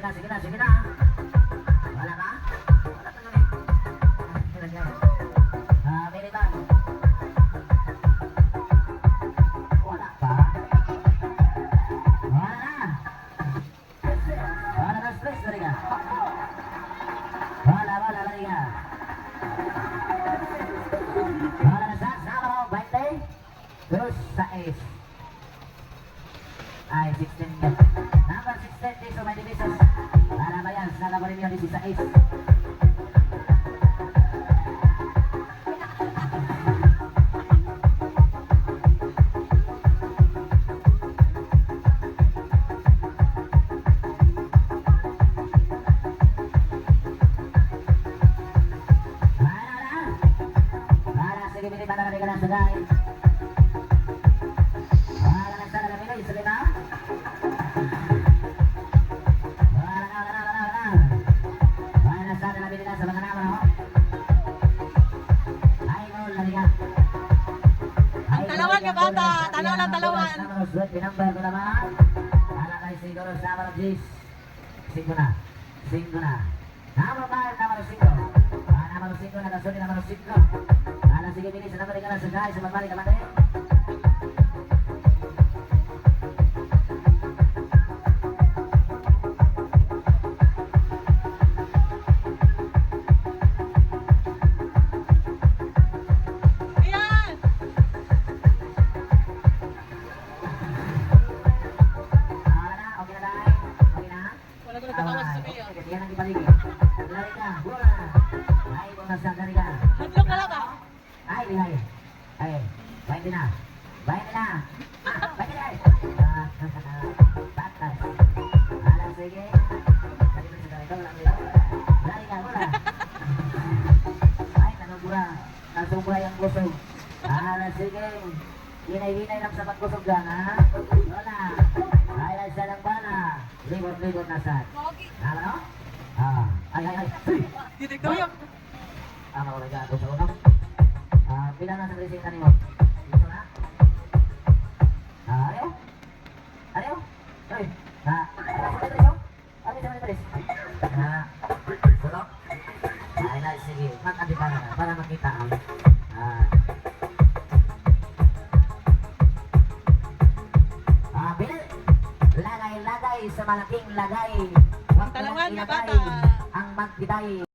na, sige na, sige na. Wala ka? Wala ka na eh. Ah, Militan. Wala pa. Wala na. Wala na stress na rin. Wala, wala, wala ka. Wala na sa numero 20. Terus 6. Ay, 16 yan. Number 16, piso, 20 pesos. Para ba yan? Sa number 16. Wala na. Wala, sige, bilitan na rin ka na sa dahil. Wala na sana na pinay, sa lima. Wala na, wala na, wala na, wala. Wala na sana na pinay sa mga naman, oh. Ay, no, lariga. Ang talawan nga bata, tanaw lang talawan. Swerte number ko naman. Wala kay siguro sa number 10. 5 na. 5 na. Number 5, number 5. Ah, number 5 na kasuli number 5. Wala, sige, bilis sa number ka sa dahil sa magbalik ka man. Ayan! Ah, wala na, okay na tayo. Okay na? Wala ko nagkatawa sa Sophia. Okay, yan ang ipaligid. Lari ka, bola. Ay, kung nasa lari ka. Hadlok na lang ba? Ay, lihay. Ay, 20 na. 20 na. Ah, 20 na. Ah, batas. Ala, sige. Lari ka, bola. Ay, nanubura. Nasubra yung busog. Ala, sige. Hinay-hinay lang sa pagkusog lang, ha? Wala. Ay, ay, sa lang bala. Libot-libot na sad. Mogi. Tama, no? Ah, ay, ay, ay. Hey! Dito tuyok. Tama ko lang sa uno. Ah, pila na sa resita nimo? Gusto na? Ah, ayaw? Ayaw? Ay, na. Ano sa tres? Na. Gulo? Ay, na, sige. Mag-andi para na, para makita ang. Ah. Ah, bili. Lagay, lagay sa malaking lagay. Huwag mo Talawan nang na ilagay bata. ang magpitay.